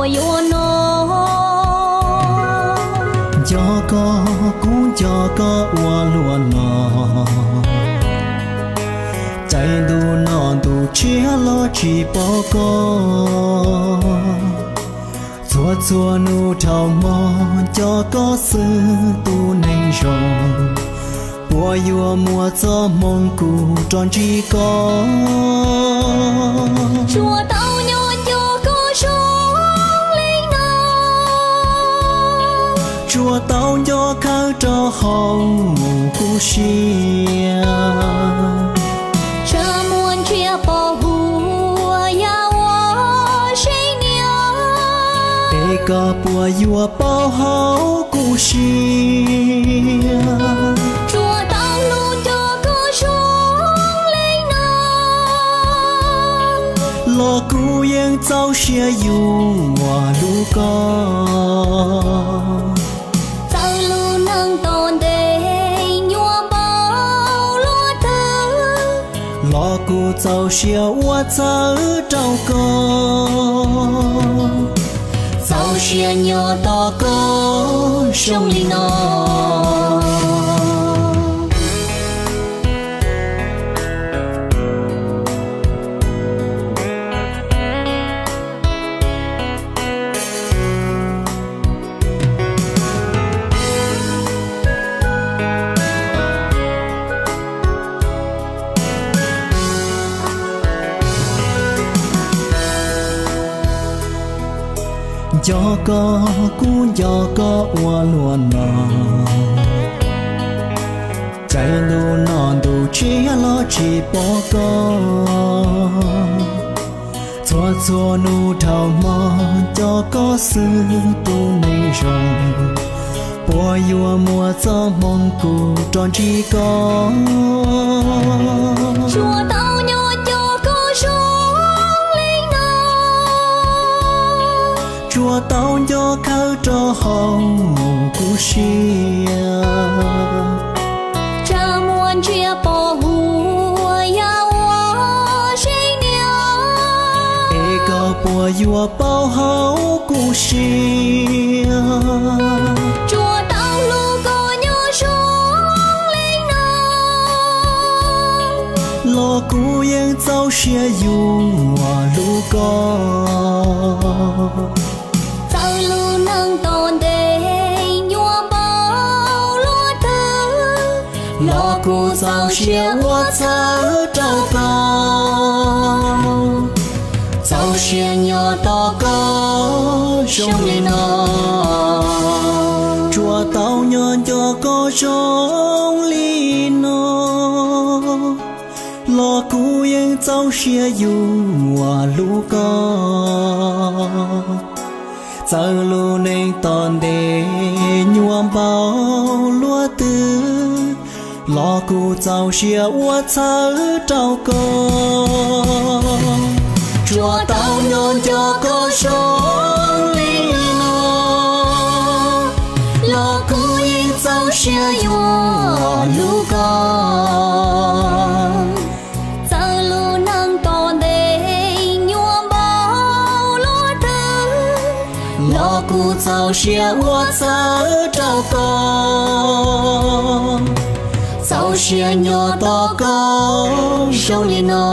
puas yuav noj. Nco koj kuv nco koj ua luaj no, caij ntuj noj ntuj tshiab los tsis pom koj. Txhua txhua hnub dhau hmo nco koj xwb tus neeg zoo, puas yuav muaj txoj hmoo kuv rov ntsib koj. Tsuas tau nyob nco koj zoo li no, tsuas tau nco khawb rau hauv kuv siab. Tsam muaj ntsia pom huab yam ua sev niam, es koj puas yuav paub hauv kuv siab. Tsuas tau hlub nco koj zoo li no, los kuv yeej txaus siab yus uas hlub koj. Txawm lub neej tom ntej nyuaj npaum luaj twg, los kuv txaus siab ua txawv rau koj, txaus siab nyob tos koj zoo li no. Nco koj kuv nco koj ua luaj no, caij ntuj noj ntuj tshiab los tsis pom koj. Txhua txhua hnub dhau hmo nco koj xwb tus neeg zoo, puas yuav muaj txoj hmoo kuv rov ntsib koj. Tsuas tau nyob nco koj zoo li no, tsuas tau nco khawb rau hauv kuv siab. Tsam muaj ntsia pom huab yam ua sev niam, es koj puas yuav paub hauv kuv siab. Tsuas tau hlub koj nyob zoo li no, los kuv yeej txaus siab yus uas hlub koj. Txawm lub neej tom ntej nyuaj npaum luaj twg, los kuv txaus siab ua txhawb rau koj, txaus siab nyob tos koj zoo li no. Tsuas tau nyob nco koj zoo li no, los kuv yeej txaus siab yus uas hlub koj. Txawm lub neej tom ntej nyuaj npaum luaj twg, los kuv txaus siab ua txhawb rau koj. Tsuas tau nyob nco koj zoo li no, los kuv yeej txaus siab yus uas hlub koj. Txawm lub neej tom ntej nyuaj npaum luaj twg, los kuv txaus siab ua txhawb rau koj, txaus siab nyob tos koj zoo li no.